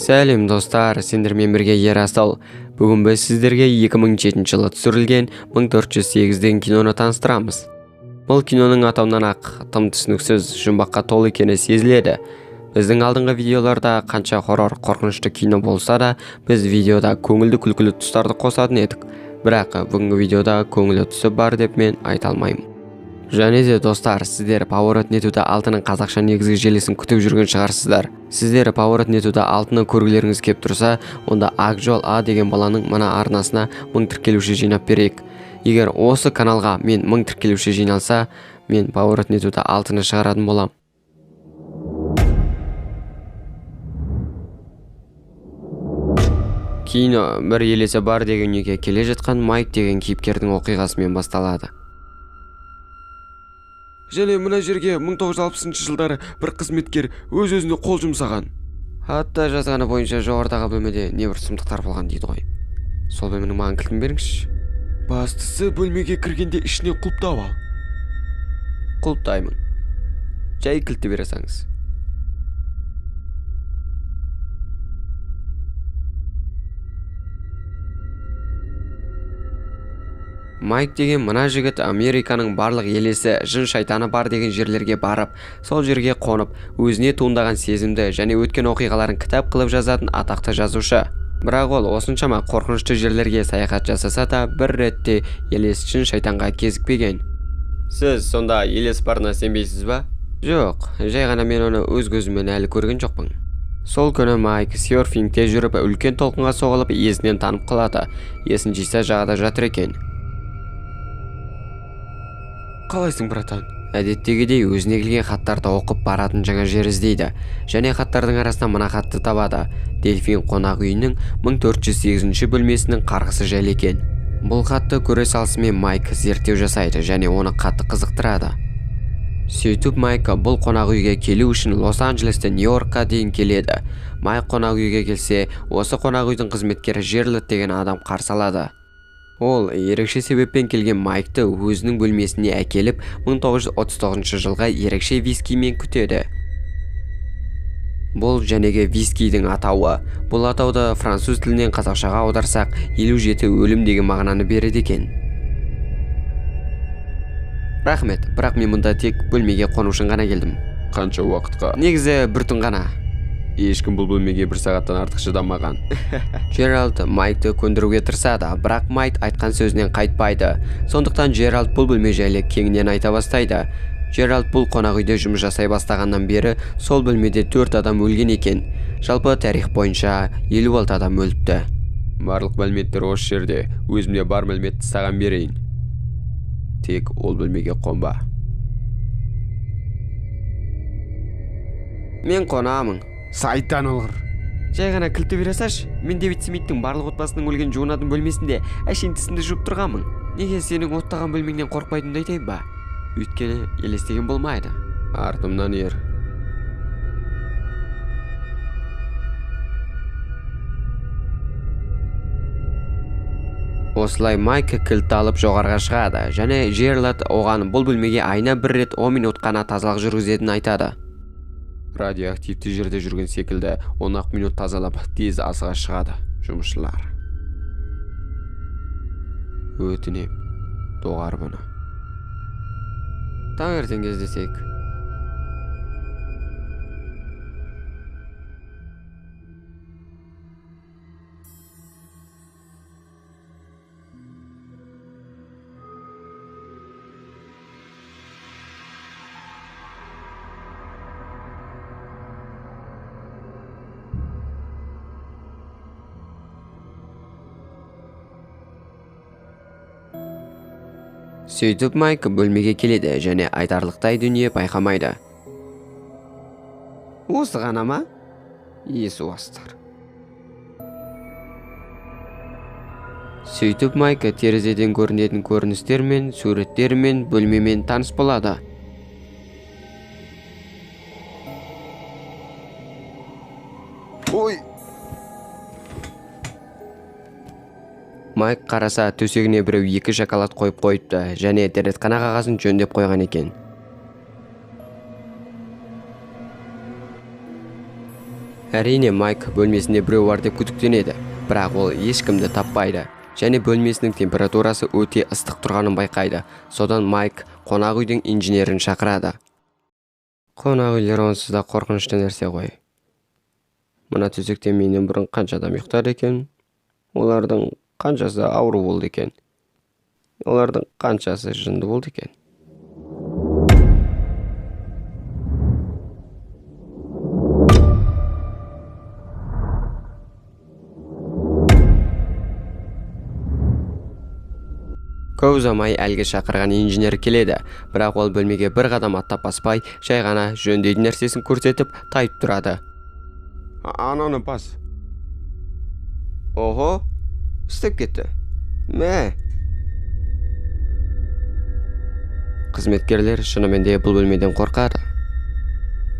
Сәлем достар, сендермен бірге Ерасыл. Бүгін біз сіздерге 2007 жылы түсірілген 1408 деген киноны таныстырамыз. Бұл киноның атауынан ақ тым түсініксіз, жұмбаққа толы екені сезіледі. Біздің алдыңғы видеоларда қанша хоррор, қорқынышты кино болса да, біз видеода көңілді күлкілі тұстарды қосатын едік. Бірақ бүгінгі видеода көңілді тұсы бар деп мен айта алмаймын. Және де достар, сіздер Поворот не туда алтының қазақша негізгі желісін күтіп жүрген шығарсыздар. Сіздер Поворот не туда алтыны көргілеріңіз кеп тұрса, онда Ақжол А деген баланың мына арнасына 1000 тіркелуші жинап берейік. Егер осы каналға мен 1000 тіркелуші жиналса, мен Поворот не туда алтыны шығаратын болам. Кино бір елесі бар деген үйге келе жатқан Майк деген кейіпкердің оқиғасымен басталады. Және мына жерге 1960 жылдары бір қызметкер өз-өзіне қол жұмсаған. Хатта жазғаны бойынша жоғарыдағы бөлмеде небір сұмдықтар болған дейді ғой. Сол бөлменің маған кілтін беріңізші. Бастысы бөлмеге кіргенде ішіне құлыптап ал. Құлыптаймын. Жай кілтті бере салыңыз. Майк деген мына жігіт Американың барлық елесі, жын шайтаны бар деген жерлерге барып, сол жерге қонып, өзіне туындаған сезімді және өткен оқиғаларын кітап қылып жазатын атақты жазушы. Бірақ ол осыншама қорқынышты жерлерге саяхат жасаса да, бір ретте елес жын шайтанға кезікпеген. Сіз сонда елес барына сенбейсіз ба? Жоқ, жай ғана мен оны өз көзіммен әлі көрген жоқпын. Сол күні Майк серфингте жүріп үлкен толқынға соғылып есінен танып қалады. Есін жиса жағада жатыр екен. Қалайсың, братан? Әдеттегідей өзіне келген хаттарды оқып баратын жаңа жер іздейді. Және хаттардың арасынан мына хатты табады. Дельфин қонақ үйінің 1408 бөлмесінің қарғысы жайлы екен. Бұл хатты көре салысымен Майк зерттеу жасайды және оны қатты қызықтырады. Сөйтіп Майк бұл қонақ үйге келу үшін Лос-Анджелестен Нью-Йоркқа дейін келеді. Майк қонақ үйге келсе, осы қонақ үйдің қызметкері Джеральд деген адам қарсы алады. Ол ерекше себеппен келген Майкты өзінің бөлмесіне әкеліп, 1939 жылға ерекше вискимен күтеді. Бұл жәнегі вискидің атауы. Бұл атауды француз тілінен қазақшаға аударсақ, 57 өлім деген мағынаны береді екен. Рахмет, бірақ мен мұнда тек бөлмеге қону үшін ғана келдім. Қанша уақытқа? Негізі бір түн ғана. Ешкім бұл бөлмеге бір сағаттан артық шыдамаған. Джеральд Майкты көндіруге тырысады, бірақ Майк айтқан сөзінен қайтпайды. Сондықтан Джеральд бұл бөлме жайлы кеңінен айта бастайды. Джеральд бұл қонақ үйде жұмыс жасай бастағаннан бері сол бөлмеде 4 адам өлген екен. Жалпы тарих бойынша 56 адам өліпті. Барлық мәліметтер осы жерде. Өзімде бар мәліметті саған берейін. Тек ол бөлмеге қонба. Мен қонамын. Сайтан алғыр. Жай ғана кілтті бере салшы. Мен Дэвид Смиттің барлық отбасының өлген жуынатын бөлмесінде әшейін тісімді жуып тұрғанмын. Неге сенің оттаған бөлмеңнен қорықпайтынымды айтайын ба? Өйткені елестеген болмайды. Артымнан ер. Осылай Майк кілтті алып жоғарыға шығады және Джеральд оған бұл бөлмеге айына бір рет 10 минут қана тазалық жүргізетінін айтады. Радиоактивті жерде жүрген секілді 10 минут тазалап тез асыға шығады жұмысшылар. Өтінем, доғар бұны. Таңертең кездесейік. Сөйтіп Майк бөлмеге келеді және айтарлықтай дүние байқамайды. Осы ғана ма? Есуастар. Сөйтіп Майк терезеден көрінетін көріністермен, суреттермен, бөлмемен таныс болады. Ой! Майк қараса, төсегіне біреу 2 шоколад қойып қойыпты және дәретхана қағазын жөндеп қойған екен. Әрине, Майк бөлмесінде біреу бар деп күдіктенеді, бірақ ол ешкімді таппайды. Және бөлмесінің температурасы өте ыстық тұрғанын байқайды. Содан Майк қонақ үйдің инженерін шақырады. Қонақ үйлер онсыз да қорқынышты нәрсе ғой. Мына төсекте менен бұрын қанша адам ұйықтады екен? Олардың қаншасы ауру болды екен? Олардың қаншасы жынды болды екен? Көп ұзамай әлгі шақырған инженер келеді, бірақ ол бөлмеге бір қадам аттап баспай, жай ғана жөндейтін нәрсесін көрсетіп, тайып тұрады. Ананы бас. Охо, істеп кетті. Мә. Қызметкерлер шынымен де бұл бөлмеден қорқады.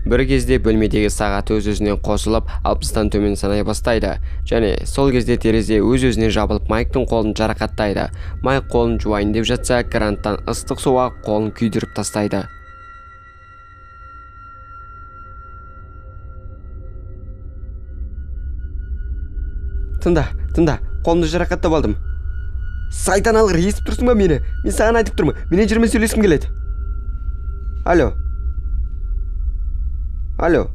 Бір кезде бөлмедегі сағат өз-өзінен қосылып, 60-тан төмен санай бастайды. Және сол кезде терезе өз-өзінен жабылып, Майктың қолын жарақаттайды. Майк қолын жуайын деп жатса, кранттан ыстық су ағып қолын күйдіріп тастайды. Тында, тында, қолымды жарақаттап алдым. Сайтан алғыр, естіп тұрсың ба мені? Мен саған айтып тұрмын, менеджермен сөйлескім келеді. Алло. Алло.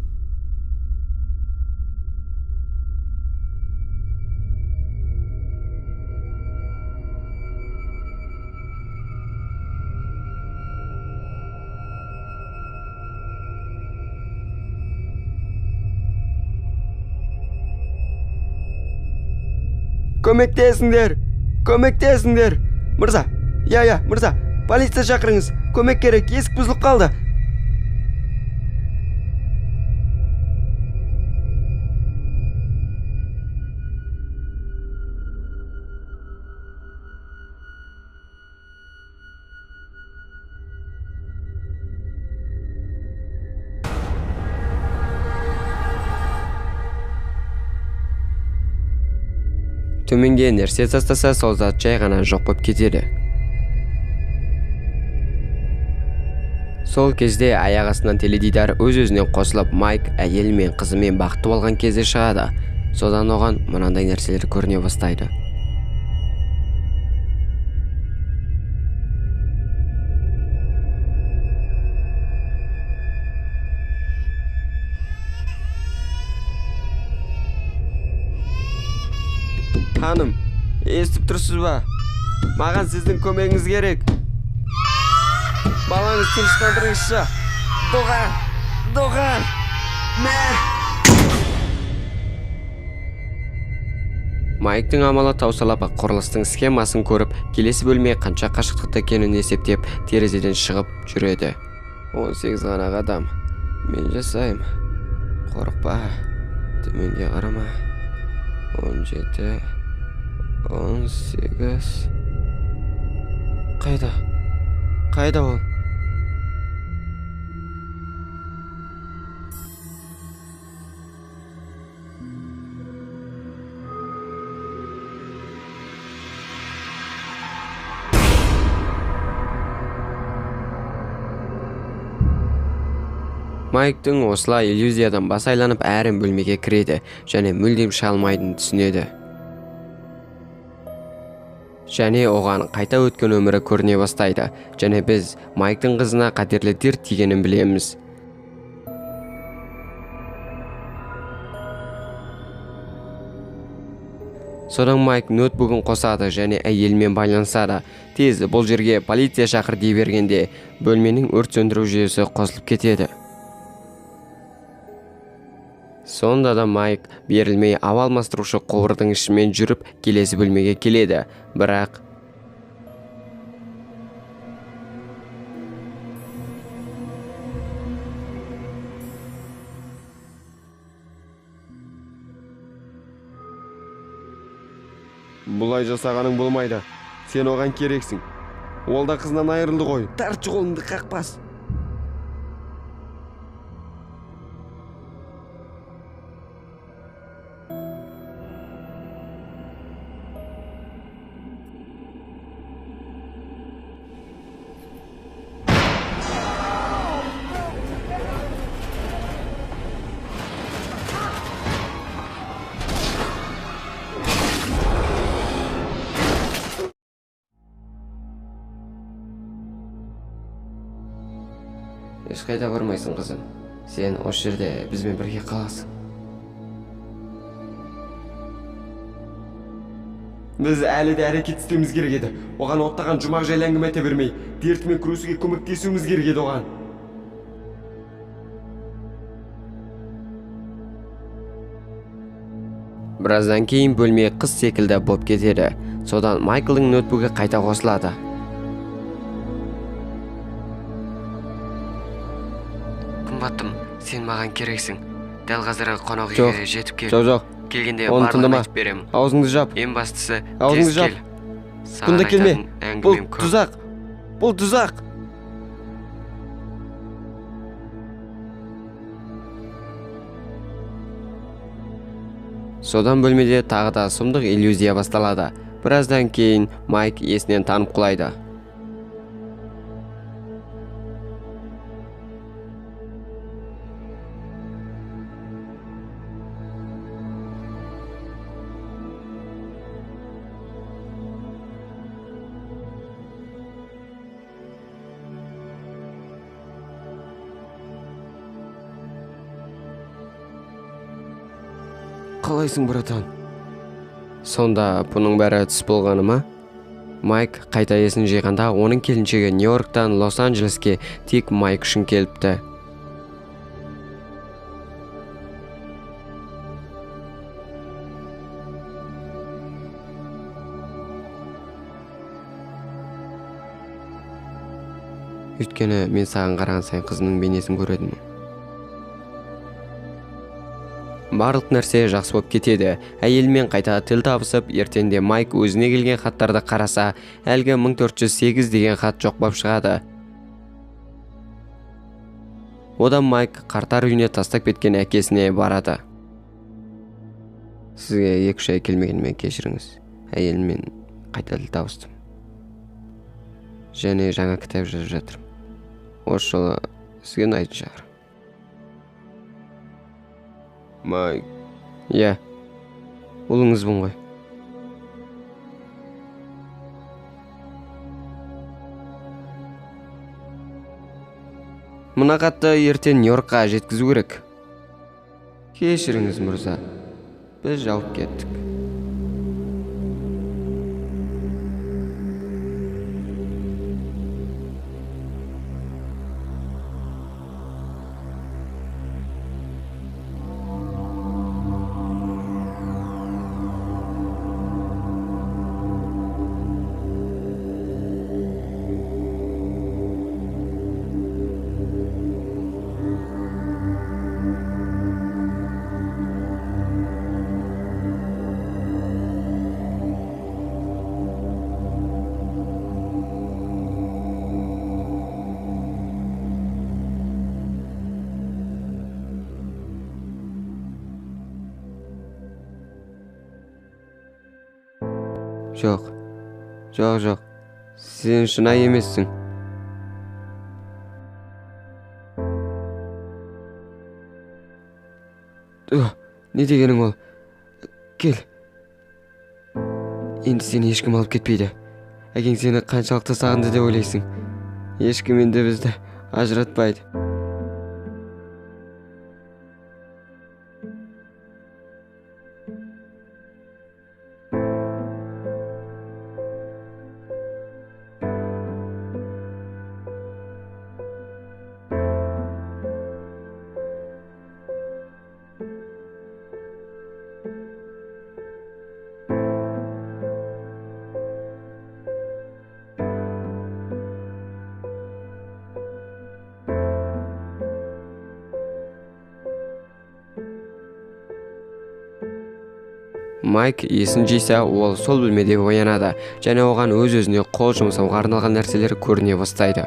Көмектесіңдер! Көмектесіңдер! Мырза! Я, мырза! Полиция шақырыңыз! Көмек керек, есік бұзылып қалды! Төменге нәрсе тастаса, сол зат жай ғана жоқ болып кетеді. Сол кезде аяқ астынан теледидар өз-өзінен қосылып, Майк әйелі мен қызымен бақытты болған кезде шығады. Содан оған мынандай нәрселер көріне бастайды. Ханым, естіп тұрсыз ба? Маған сіздің көмегіңіз керек. Балаңыз тыныштандырыңызшы. Доғар, доғар. Мә! Майктың амалы таусылып, құрылыстың схемасын көріп, келесі бөлме қанша қашықтықта екенін есептеп, терезеден шығып жүреді. 18 ғана қадам. Мен жасаймын. Қорықпа. Төменге қарама. 17, 18. Қайда? Қайда ол? Майктың осылай иллюзиядан бас айланып әрін бөлмеге кіреді және мүлдем шыға алмайтынын түсінеді. Және оған қайта өткен өмірі көріне бастайды. Және біз Майктың қызына қатерлі дерт тигенін білеміз. Содан Майк ноутбугын қосады және әйелімен байланысады. Тез бұл жерге полиция шақыр дей бергенде бөлменің өрт сөндіру жүйесі қосылып кетеді. Сонда да Майк берілмей ауа алмастырушы құбырдың ішімен жүріп келесі бөлмеге келеді. Бірақ Бұлай жасағаның болмайды. Сен оған керексің. Ол да қызынан айырылды ғой. Тартшы қолыңды, қақпас. Ешқайда бармайсың, қызым. Сен осы жерде бізбен бірге қаласың. Біз әлі де әрекет істеуіміз керек еді. Оған оттаған жұмақ жайлы әңгіме айта бермей, дертімен күресуге көмектесуіміз керек еді оған. Біраздан кейін бөлме қыз секілді боп кетеді. Содан Майклдың ноутбугі қайта қосылады. Қымбаттым, сен маған керексің. Дәл қазір қонақ үйге жетіп кел. Жоқ. Келгенде Оны барлығын тыңдама. айтып беремін. Аузыңды жап. Ең бастысы, Аузыңды тез жап. кел. Саған Бұнда келме. айтатын Бұл әңгімем көп. тұзақ. Бұл тұзақ. Содан бөлмеде тағы да сұмдық иллюзия басталады. Біраздан кейін Майк есінен танып құлайды. Қалайсың, братан? Сонда бұның бәрі түс болғаны ма? Майк қайта есін жиғанда оның келіншегі Нью-Йорктан Лос-Анджелеске тек Майк үшін келіпті. Өйткені мен саған қараған сайын қызымның бейнесін көретінмін. Барлық нәрсе жақсы болып кетеді. Әйелімен қайта тіл табысып, ертеңде Майк өзіне келген хаттарды қараса, әлгі 1408 деген хат жоқ болып шығады. Одан Майк қартар үйіне тастап кеткен әкесіне барады. Сізге 2-3 ай келмегеніме кешіріңіз. Әйеліммен қайта тіл табыстым. Және жаңа кітап жазып жатырмын. Осы жолы сізге ұнайтын шығар. Майк. Иә, ұлыңызбын ғой. Мына хатты ертең Нью-Йоркқа жеткізу керек. Кешіріңіз, мырза. Біз жауып кеттік. Жоқ, жоқ, жоқ. Сен шынайы емессің. Не дегенің ол? Кел. Енді сені ешкім алып кетпейді. Әкең сені қаншалықты сағынды деп ойлайсың. Ешкім енді бізді ажыратпайды. Майк есін жиса, ол сол бөлмеде оянады және оған өз-өзіне қол жұмсауға арналған нәрселер көріне бастайды.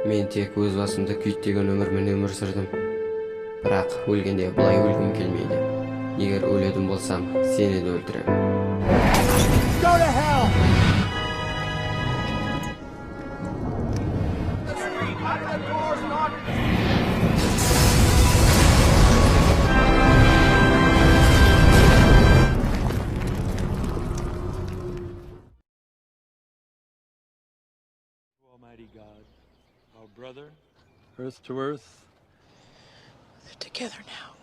Мен тек өз басымды күйттеген өмірмен өмір сүрдім. Бірақ өлгенде бұлай өлгім келмейді. Егер өлетін болсам, сені де өлтіремін. Go to hell! Almighty God, our brother, earth to earth. They're together now.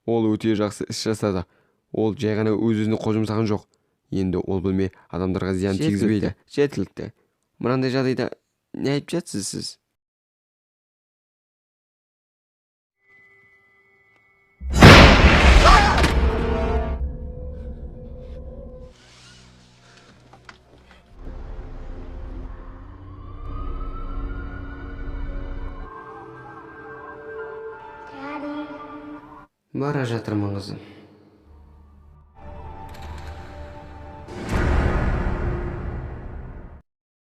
Ол өте жақсы іс жасады. Ол жай ғана өз-өзіне қол жұмсаған жоқ. Енді ол бөлме адамдарға зиян тигізбейді. Жеткілікті. Мынандай жағдайда не айтып жатсыз сіз? Бара жатырмын, қызым.